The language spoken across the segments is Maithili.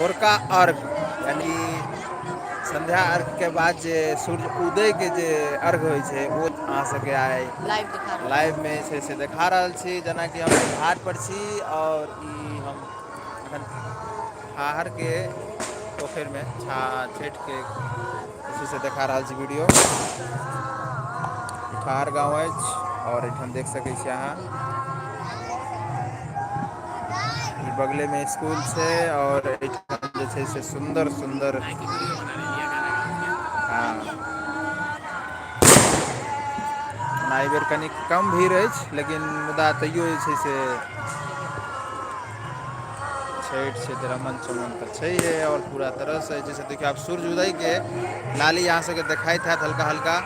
भोरका अर्घ यानी संध्या अर्घ के बाद जे सूर्य उदय के जे अर्घ होइ छै ओ अहाँ सबके आइ लाइव देखा रहल। लाइव मे जे छै से देखा रहल छी। जेनाकि हम घाट पर छी और ई हम एखन ठाहर के पोखरि मे छठि के जे छै से देखा रहल छी वीडियो। ठाहर गाँव अछि और एहिठाम देख सकै छी अहाँ। ई बगले में स्कूल छै और एठाम जे छै से सुंदर सुंदर हाँ ओना एहि बेर कनि कम भीड़ अछि लेकिन मुदा तैयो जे छै से छठि छै तऽ रमन चमन तऽ छैहे और पूरा तरहसँ जे छै से देखियौ आब सूर्य उदयके लाली अहाँ सबके देखाइत हैत हल्का हल्का।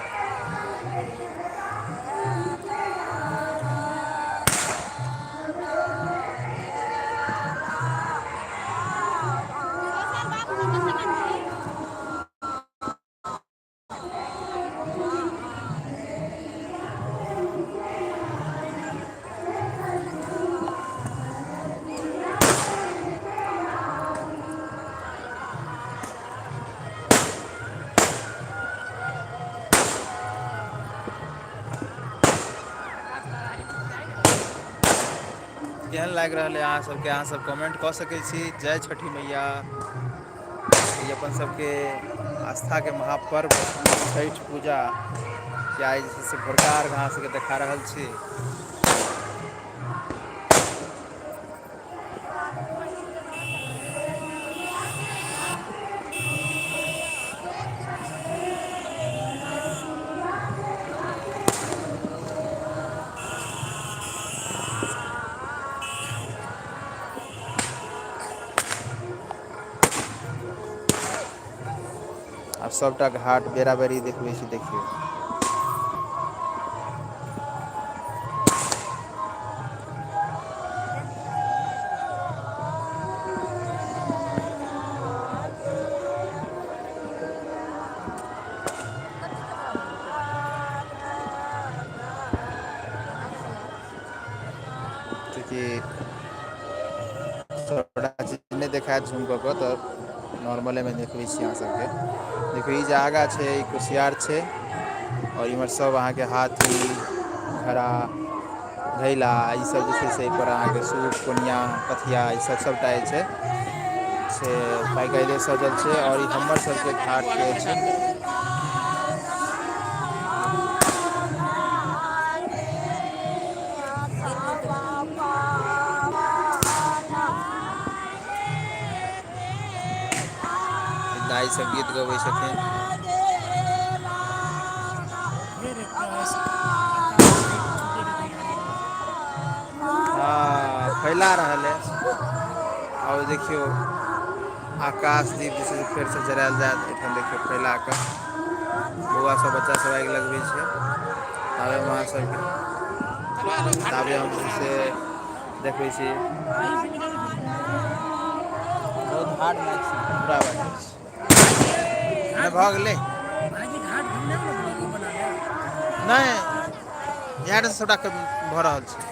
केहन लागि रहल है अहाँ सबके, अहाँ सब कमेंट कऽ सकै छी। जय छठी मैया। ई अपन सबके आस्थाके महापर्व छठि पूजा के आइ जे छै से भोरका अर्घ अहाँ सबके देखा रहल छी। आब सबटा घाट बेरा-बेरी देखबै छी, देखियौ। चूँकि सबटा चीज नहि देखायत झूम कऽ कऽ तऽ नॉर्मलेमे देखबै छी अहाँ सबके। देखियौ ई जे आगाँ छै ई कुसियार छै और इम्हर सब अहाँके हाथी घड़ा घैला ई सब जे छै से एहिपर अहाँके सूप कोनिया पथिया ई सब सबटा जे छै से बाकायदे सजल छै और ई हमर सबके घाट के छै। दाइ सब गीत गबै छथिन। हँ फैला रहल है और देखियौ आकाशदीप जे छै से फेरसँ जरायल जायत एहिठाम देखियौ फैला कऽ बौआ सब बच्चा सब आगि लगबै छै। ताबे हम अहाँ सबके ताबे हम जे छै से देखबै छी। बहुत हार्ड मैच छै, पूरा बात छै। नहि भऽ गेलै। नहि इएह सबटा भऽ रहल छै।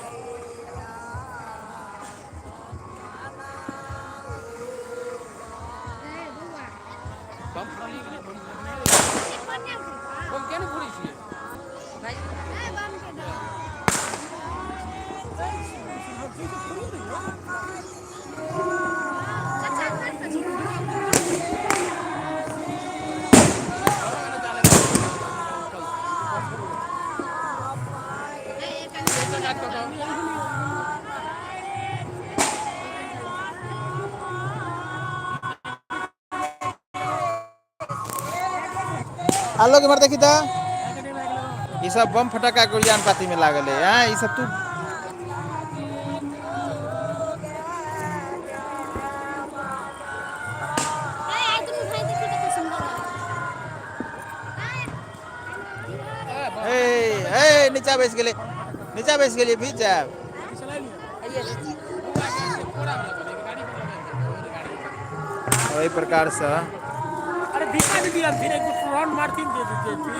आलोक इम्हर देखी तऽ ई सब बम फटाका के उड़ियान पाती में लागल है। हाँ, ई सब तू ए ए नीचा बैस गेलै, नीचा बैस गेलियै, भीज जायब। ओहि प्रकार से अरे धीमा दीदी अब फिर एक राउंड मारती दे दीजिए।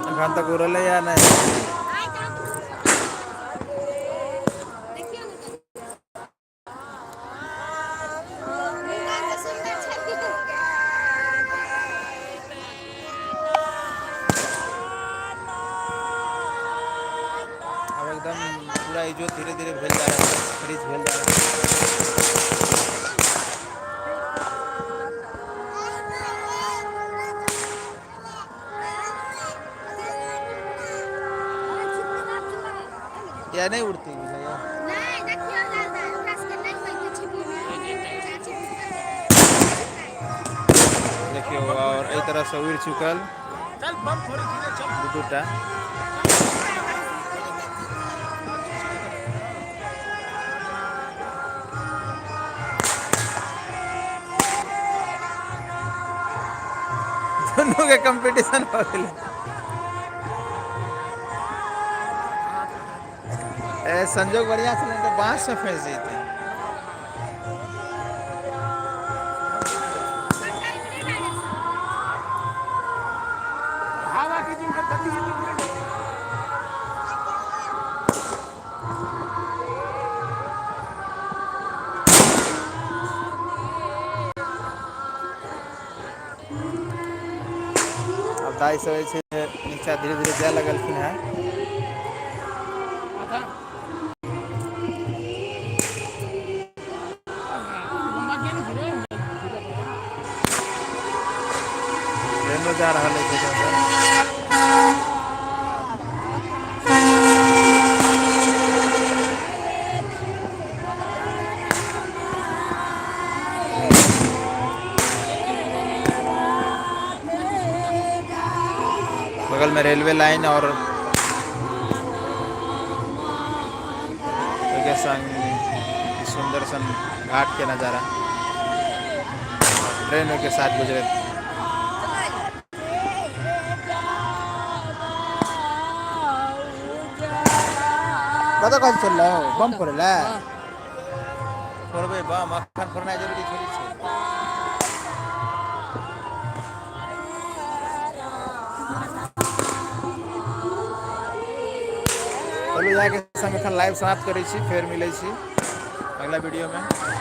एखन तक उड़लै या नहि। आब एकदम पूरा इजोत धीरे धीरे भेल जा रहल छै, फ्रीज भेल जा रहल छै। या नहि उड़ती बुझाइया। देखियौ आओर एहि तरफसँ उड़ि चुकल चल बम फोड़ै छी रे चल। दू दूटा। दुनू के कंपटीशन भऽ गेलै। ए संजोग बढ़िया छलै तऽ बाँस मे फँसि जैतै। हवा के दिन गति से निकले। आब दाइ सब जे छै नीचा धीरे धीरे जाय लगलखिन हेँ। आधा लम्बा किया नहीं फिरे। ट्रेनो जा रहल अछि एहिठामसँ। बगलमे रेलवे लाइन आओर ओहिके संग सुन्दर सन घाटके नजारा, ट्रेन ओहिके साथ गुजरैत। कतऽ कथी चललौ बम फोड़ै लए? फोड़बै बम, अखन फोड़नाइ जरूरी थोड़ी छै। चलू इएहके संग एखन लाइव समाप्त करै छी, फेर मिलै छी अगिला वीडियोमे।